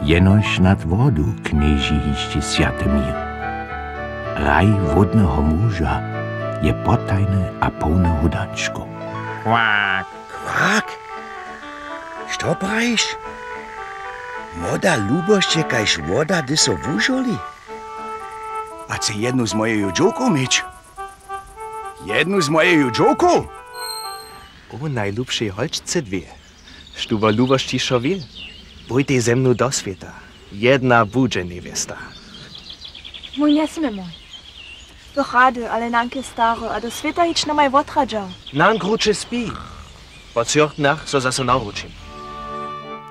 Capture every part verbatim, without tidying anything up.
Jenož nad wodu knježi hišće swjaty měr. Hraj hłódneho muža je potajny a połny hódančkow. Kwak. Kwak? Što prajiš? Młoda lubosće kaž woda, hdyž so wužurli? A chce jednu z mojeju dźowkow měć? Jednu z mojeju dźowkow? O najlubšej holčce dwě, štó wo lubosći wšo wě, pójtej ze mnu do swěta, jedna budźe njewjesta. Mój njesměmoj. Bych rady, ale nank je stary a do swěta hić namaj wotradźał. Nank ruče spi. Po třoch dnjach so zaso nawróćim.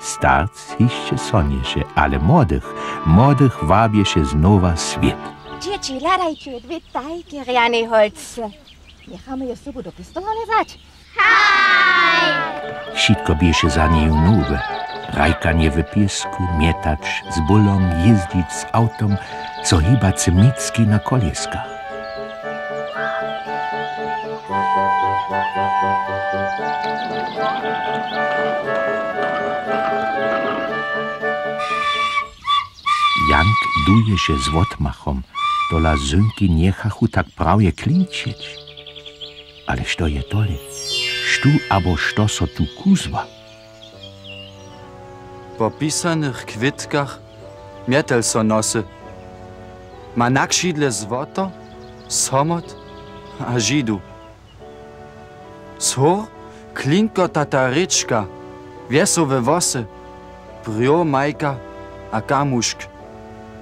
Starc hišće sonješe, ale młodych, młodych wabješe znowa swět. Dźěći, hladajće dwě tajke rjanej holčce. Njechamy je sobu do pěstowarnje wzać. Wšitko běše za njeju nowe. Hrajkanje w pěsku, mjetać z bólom, jězdźić z awtom, so hibace micki na kóleska. Jank duješe z wotmachom, tola zymki njechachu tak prawje klinčeć. Ale što je tole? Štó abo što so tu kuzła? Po pisanych kwětkach mjetel so nosy. Ma na křidle złoto, somot a židu. Zhor klinkota ta rěčka, wjesołe włosy, brjo majka a kamušk,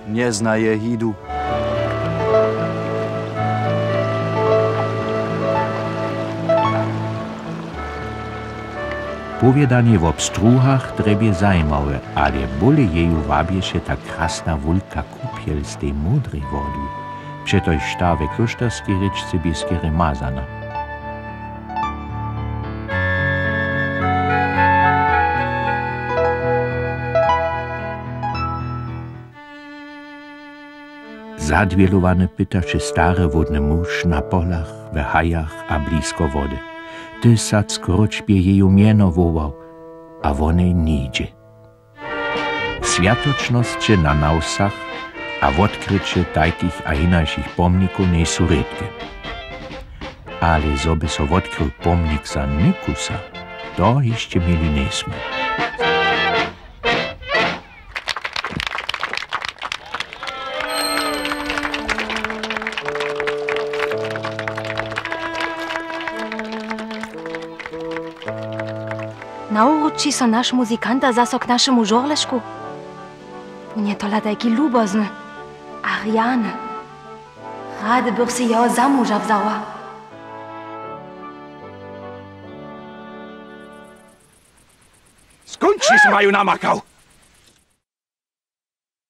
njeznaje hidu. Powědanje wo pstruhach drje bě zajimawe, ale bóle jeju wabješe ta krasna wulka kupjel z tej módrej wody, přetož ta we klóšterskej rěčce bě skerje mazana. Zadwělowany pytaše stary hłódny muž na polach, w hajach a blisko wody. Tysac króć bě jeju mjeno wołał, a wonej nidźe. Swjatočnosće na nawsach a wotkryće tajkich a hinašich pomnikow njejsu rědke. Ale zo by so wotkrył pomnik za Nikusa, to hišće měli njesmy. Nawróći so naš muzikanta zaso k našemu žurlešku. Wón je tola tajki lubozny a rjany. Rady bych sej jeho za muža wzała. Skónči, so maju namakał!